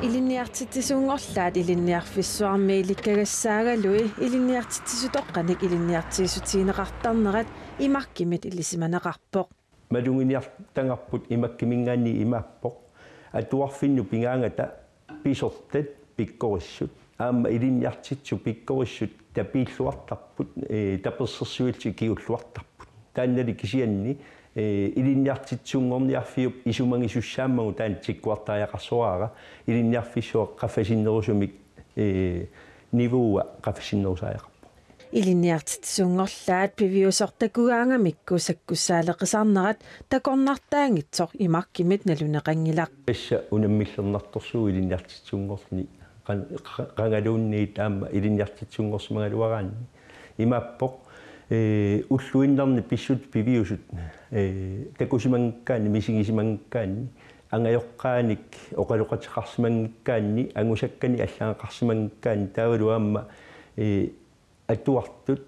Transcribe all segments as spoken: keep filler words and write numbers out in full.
Ilinniartitsisunngorlaat Ilinniarfissuarmi ilikkagassaagalui ilinniartitsisutoqqanik ilinniartitsiissutigineqartarnerat I M A C-imit ilisimaneqarpoq. Maluginiartagarput I M A C-iminngaanniit imaappoq: atuarfinnut pigaangata pisortat pikkorissut aamma ilinniartitsisut pikkorissut tapiilluartarput, ee, tapersersuillutik kingulluartarput. Taannali kisianni, ee, ilinniartitsisunngorniarfiup isumagisussaammagu taanna tikkuartariaqarsoraara, ilinniarfissuaq qaffasinnerusumik, ee, niveaua qaffasinnerusariaqarpoq. Ilinniartitsisunngorlaat piviusoq takugaangamikku sakkussaaleqisarnerat takornartaanngitsoq I M A C-imit naluneqanngilaq. Tassa unammillernartorsuuvoq ilinniartitsisunngorluni qan-, qa-, qangaluunniit aamma ilinniartitsisunngorsimagaluaraanni. Imaappoq, ee, ulluinnarni pissutsit piviusut, ee, takusimanngikkaanni, misigisimanngikkaanni, angajoqqaanik oqaloqateqarsimanngikkaanni, angusakkanik allagaqarsimanngikkaanni, taavalu aamma, ee, atuartut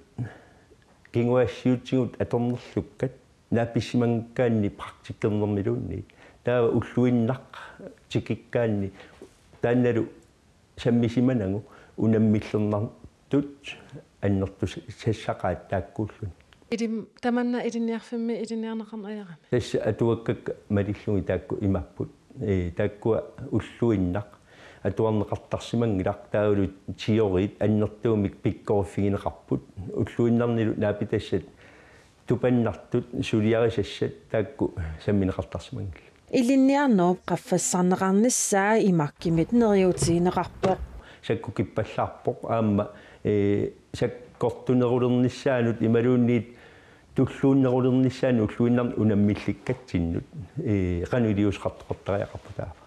kinguaassiuutitigut atornerlukkat naapissimanngikkaanni praktikkernermiluunniit. Taava ulluinnaq tikikkaanni taannalu sammisimanagu unammillernartut annertusassaqaat taakkuulluni. Ilim-, tamanna ilinniarfimmi ilinniarneqarneq ajarami? Tassa atuakkakka malillugit taakku imaapput. Ee, taakkua ulluinnaq atuarneqartarsimanngilaq, taavalu teoriit annertuumik pikkoriffigineqarput. Ulluinnarnilu naapitassat tupannartut suliarisassat taakku sammineqartarsimanngillat. Ilinniarnerup qaffassarneqarnissaa I M A C-imit neriuutigineqarpoq. Sakkukippallaarpoq aamma, ee, sakkortunerulernissaanut imaluunniit tulluunnerulernissaanut ulluinnarni unammillikkatsinnut, ee, qanoq iliuuseqartoqartariaqarpoq taava.